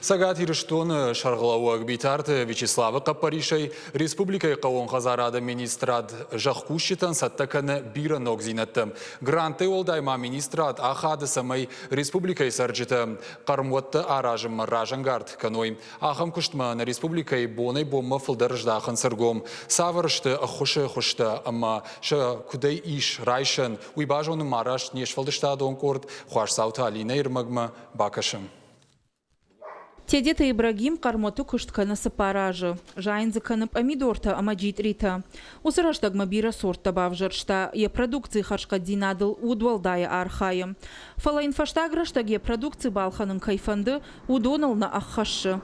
Цӕгат Ирыстоны сӕргълӕууӕг Битарты Вячеславы хъӕппӕрисӕй республикӕйы хъӕууон хӕдзарады министрад зӕхкусджытӕн цӕттӕ кӕны бирӕ ногдзинӕдтӕ. Гранттӕй уӕлдай ма министрад ахады, цӕмӕй республикӕйы цӕрджытӕ хъӕрмуӕттӕ аразынмӕ разӕнгард кӕной. Ахӕм куыстмӕ нӕ республикӕйы бонӕй-бонмӕ фылдӕр здахынц ӕргом. Цавӕр сты ӕххуысы хуызтӕ ӕмӕ сӕ куыдӕй ис райсӕн, уый базонынмӕ арӕзт не сфӕлдыстадон къорд Хуасдзауты Алинӕйы ӕрмӕгмӕ бакӕсӕм. Тедеты Ибрагим хъӕрмуаты куыст кӕны цыппар азы. Зайын дзы кӕны пъамидортӕ ӕмӕ джитъритӕ. Уыцы рӕстӕгмӕ бирӕ сорттӕ бавзӕрста, йӕ продукцийы хӕрзхъӕддзинадыл удуӕлдайӕ архайы. Фӕлӕ йын фӕстаг рӕстӕг йӕ продукци балхӕнын кӕй фӕнды, уыдоныл нӕ ӕххӕссы.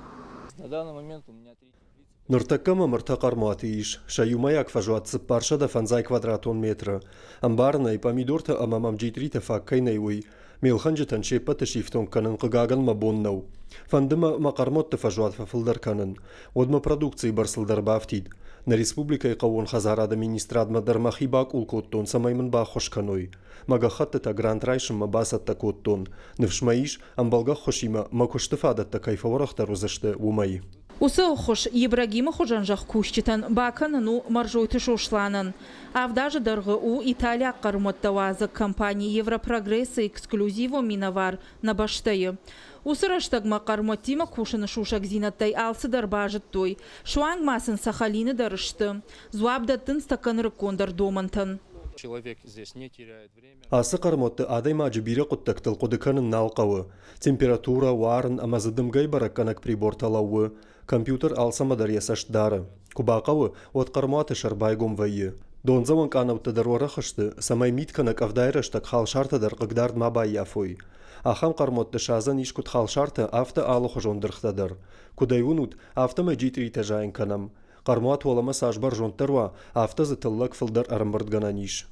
Ныртӕккӕ мӕм ӕртӕ хъӕрмуаты ис, сӕ иумӕйаг фӕзуат 450 квадратон метры. Ӕмбарын ӕй, пъамидортӕ ӕмӕ мӕм джитъритӕ фаг кӕй нӕй, уый. Ме лхӕнджытӕн се ппӕты сифтонг кӕнын, хъыгагӕн, мӕ бон нӕу. Фӕнды мӕ мӕ хъӕрмуӕтты фӕзуат фӕфылдӕр кӕнын. Уӕд мӕ продукцийы бӕрцыл дӕр бафтид. Нӕ республикӕйы хъӕууон хӕдзарады министрадмӕ дӕр мӕхи бакъул кодтон, цӕмӕй мын баххуыс кӕной. Мӕ гӕххӕттытӕ грант райсынмӕ бацӕттӕ кодтон. Ныфс мӕ ис, ӕмбӕлгӕ ӕххуысимӕ мӕ куысты фадӕттӕ кӕй фӕуӕрӕхдӕр уыдзысты, уымӕй. Уыцы ӕххуыс Ибрагимы хуызӕн зӕхкусджытӕн бакӕнын у Мӕрзойты Сосланӕн. Авд азы дӕргъы у италиаг хъӕрмуӕттӕ уадзӕг компани Европрогресс-ы эксклюзивон минӕвар нӕ бӕстӕйы. Уыцы рӕстӕгмӕ хъӕрмуӕттимӕ кусыны сусӕгдзинӕдтӕй алцыдӕр базыдтой, суанг ма сын Сахалины дӕр сты. Дзуапп дӕттынц тӕккӕ нырыккондӕр домӕнтӕн. Ацы хъӕрмуӕтты адӕймаджы бирӕ хъуыддӕгтыл хъуыды кӕнын нал хъӕуы. Температурӕ, уарын ӕмӕ дзы дымгӕйы бӕрӕггӕнӕг прибортӕ лӕууы. Компьютер алцӕмӕ дӕр йӕ цӕст дары. Куы бахъӕуы, уӕд хъӕрмуаты сӕр байгом вӕййы. Дондзӕуӕн къанӕуттӕ дӕр уӕрӕх сты, цӕмӕй мит кӕнӕ къӕвдайы рӕстӕг халсартӕ дӕр хъыгдард ма баййафой. Ахӕм хъӕрмуӕтты садзӕн ис куыд халсартӕ, афтӕ алыхуызон дыргътӕ дӕр. Куыд ӕй уынут, афтӕмӕй джитъритӕ зайын кӕнӕм. Хъӕрмуат уӕлӕмӕ цас бӕрзонддӕр уа, афтӕ дзы тыллӕг фылдӕр ӕрӕмбырдгӕнӕн ис.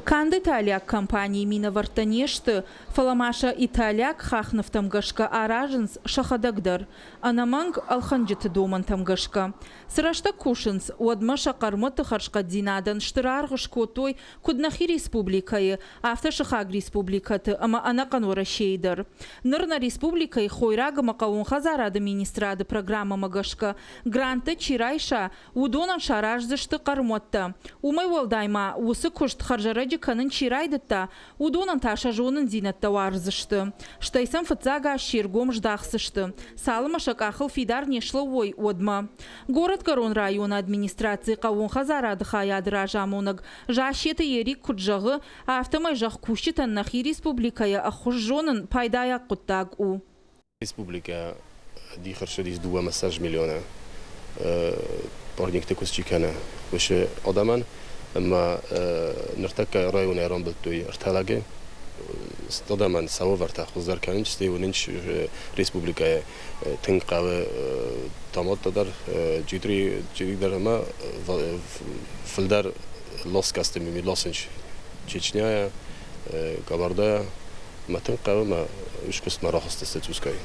Канд италиаг компанийы минӕвӕрттӕ не сты, фӕлӕ ма сӕ италиаг хахнывтӕм гӕсгӕ аразынц сӕхӕдӕг дӕр, ӕнӕмӕнг ӕлхӕнджыты домӕнтӕм гӕсгӕ. Цы рӕстӕг кусынц, уӕдмӕ сӕ хъӕрмуӕтты хӕрзхъӕддзинадӕн стыр аргъ скодтой куыд нӕхи республикӕйы, афтӕ сыхаг республикӕты ӕмӕ ӕнӕхъӕн Уӕрӕсейы дӕр. Ныр нӕ республикӕйы хойраг ӕмӕ хъӕууон хӕдзарады министрады программӕмӕ гӕсгӕ гранттӕ чи райса, уыдонӕн сараздзысты хъӕрмуӕттӕ. Уымӕй уӕлдай ма уыцы куыст хӕрзӕрӕджы кӕнын чи райдыдта, уыдонӕн та сӕ зонындзинӕдтӕ уарздзысты. Стӕй сӕм фыццаг аз се ргом здахдзысты, цалынмӕ сӕ къахыл фидар не слӕууой, уӕдмӕ. Горӕтгӕрон районы администрацийы хъӕууон хӕдзарады хайады разамонӕг Зассеты Ерик куыд зӕгъы, афтӕмӕй зӕхкусджытӕн нӕхи республикӕйӕ ӕххуыс зонын пайдайаг хъуыддаг у. Республикӕ дих ӕрцыдис 2 миллионы парникты куыст чи кӕны, уыцы адӕмӕн. Ӕмӕ ныртӕккӕ районы ӕрӕмбылдтой ӕртӕ лӕджы. Адӕмӕн сӕ уавӕртӕ хуыздӕр кӕнынц, стӕй уынынц республикӕйы тынг хъӕуы томаттӕ дӕр, джитъри дӕр ӕмӕ фылдӕр ласкӕсты ласынц Чечняйӕ, Кабардайӕ. Мӕ тынг хъӕуы мӕ искуыцмӕ рахызтысты цъусгай.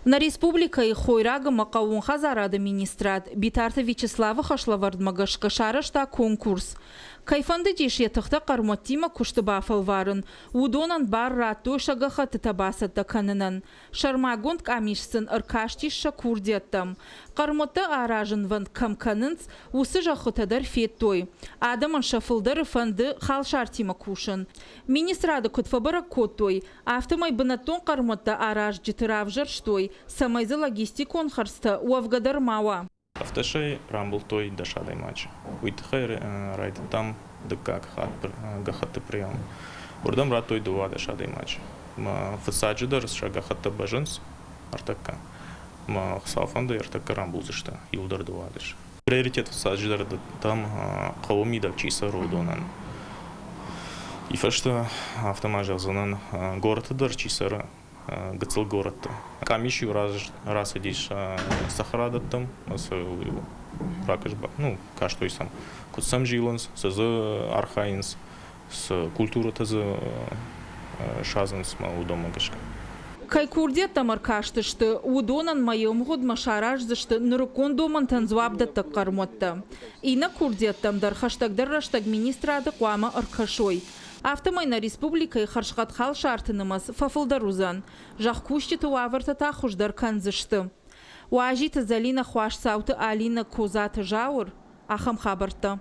Нӕ республикӕйы хойраг ӕмӕ хъӕууон хӕдзарады министрад Битарты Вячеславы хӕслӕвӕрдмӕ гӕсгӕ сарӕзта конкурс. Кӕй фӕндыдис йӕ тыхтӕ хъӕрмуӕттимӕ куысты бафӕлварын, уыдонӕн бар радтой сӕ гӕххӕттытӕ бацӕттӕ кӕнынӕн. Сӕрмагонд къамис сын ӕркастис сӕ курдиӕттӕм. Хъӕрмуӕттӕ аразынвӕнд кӕм кӕнынц, уыцы зӕххытӕ дӕр федтой. Адӕмӕн сӕ фылдӕры фӕнды халсартимӕ кусын. Министрады куыд фӕбӕрӕг кодтой, афтӕмӕй бынӕттон хъӕрмуӕттӕ аразджыты равзӕрстой, цӕмӕй дзы логистикон хӕрдзтӕ уӕвгӕ дӕр ма уа. Афтӕ сӕ рамбылдтой 10 адӕймаджы. Уый тыххӕй райдыдтам дыккаг хатт гӕххӕтты прием. Уырдӕм радтой 12 адӕймаджы. Фыццаджыдӕр сӕ гӕххӕттӕ бӕззынц ӕртӕккӕ. Мӕ Хуыцау фӕнды, ӕртӕккӕ рамбулдзысты иуылдӕр 12. Приоритет фыццаджыдӕр дӕттӕм хъӕуы мидӕг чи цӕры, уыдонӕн. И фӕстӕ афтӕ ма зӕгъдзынӕн, горӕты дӕр чи цӕры, гыццыл горӕтты. Къамис-иу рацыдис цӕхӕрадӕттӕм, ну, кастой сӕм, куыд сӕм зилынц, цы дзы архайынц, цы культурӕтӕ дзы садзынц мӕ уыдонмӕ гӕсгӕ. Кӕй курдиӕттӕм ӕркастысты, уыдонӕн мӕйы мгъуыдмӕ сараздзысты нырыккон домӕнтӕн дзуапдӕттӕг хъӕрмуӕттӕ. Иннӕ курдиӕттӕм дӕр хӕстӕгдӕр рӕстӕг министрады хъуамӕ ӕркӕсой. Афтӕмӕй нӕ республикӕйы хӕрзхъӕд халсарты нымӕц фӕфылдӕр уыдзӕн, зӕхкусджыты уавӕртӕ та хуыздӕр кӕндзысты. Уазиты Зӕлинӕ, Хуасдзауты Алинӕ, Козаты Зауыр, ахӕм хабӕрттӕ.